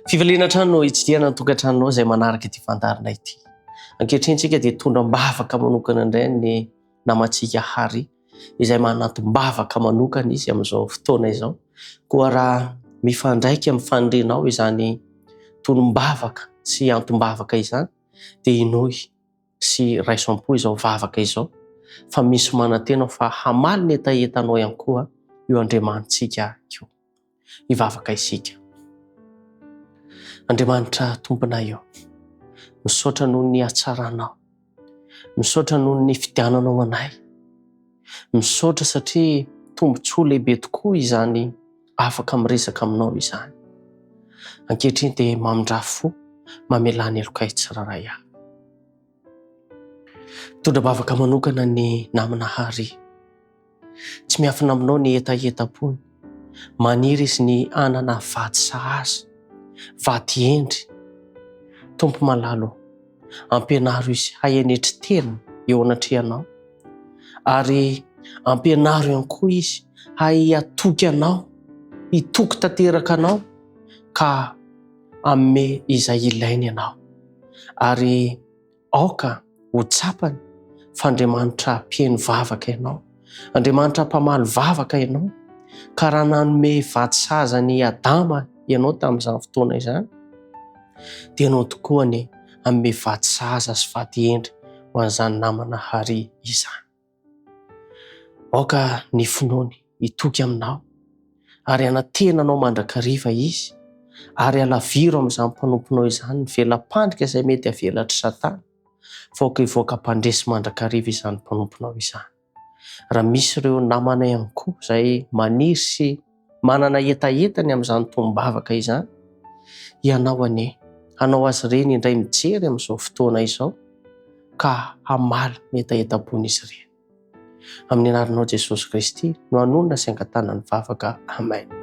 Fifaliana hatrany no hitsidihana ny tokantranonao izay manaraka ity fandaharana ity. Ankehitriny isika dia hitondra am-bavaka manokana indray ny namantsika Harry izay manantom-bavaka manokana izy amin'izao fotoana izao. Koa raha mifandraika amin'ny fanirianao izany tonom-bavaka sy antom-bavaka izany dia inoy sy raiso am-po izao vavaka izao fa misy manantena fa hamaly ny hetahetanao ihany koa io Andriamanitsika io. Hivavaka isika. Andriamanitra Tomponay ô, misaotra noho ny hatsaranao. Misaotra noho ny nifidiananao anay. Misaotra satria tombontsoa lehibe tokoa izany afaka miresaka aminao izany. Ankehitriny dia mamindrà fo, mamelà ny helokay tsirairay avy. Mitondra bavaka manokana ny namana Harry. Tsy miafina aminao ny hetahetam-pony. Maniry izy ny hanana vady sahaza, vady hendry. Tompo malala ô, ampianaro izy hahay hanetry tena eo anatrehanao, ary ampianaro ihany koa izy hahay hatoky anao, hitoky tanteraka anao, ka hanome izay ilainy ianao. Ary Aoka ho tsapany fa Andriamanitra mpihaino vavaka ianao, Andriamanitra mpamaly vavaka ianao, ka raha nanome vady sahaza an'i Adama ianao tamin'izany fotoana izany, dia ianao tokoa anie hanome vady sahaza sy vady hendry ho an'izany namana Harry izany. Aoka ny finoany hitoky aminao ary hanantena anao mandrakariva izy, ary halaviro amin'izany mpanomponao izany ny vela-pandrika izay mety havelatr'i Satana, fa aoka hivoaka mpandresy mandrakariva izany mpanomponao izany. Raha misy ireo namana ihany koa izay maniry sy manana hetaheta ny amin'izany tonom-bavaka izany, Ianao anie hanao azy ireny indray mijery amin'izao fotoana izao ka hamaly ny hetahetam-pon'izy ireny. Amin'ny anaranao Jesosy Kristy no anonona sy angatahana ny vavaka. Amen.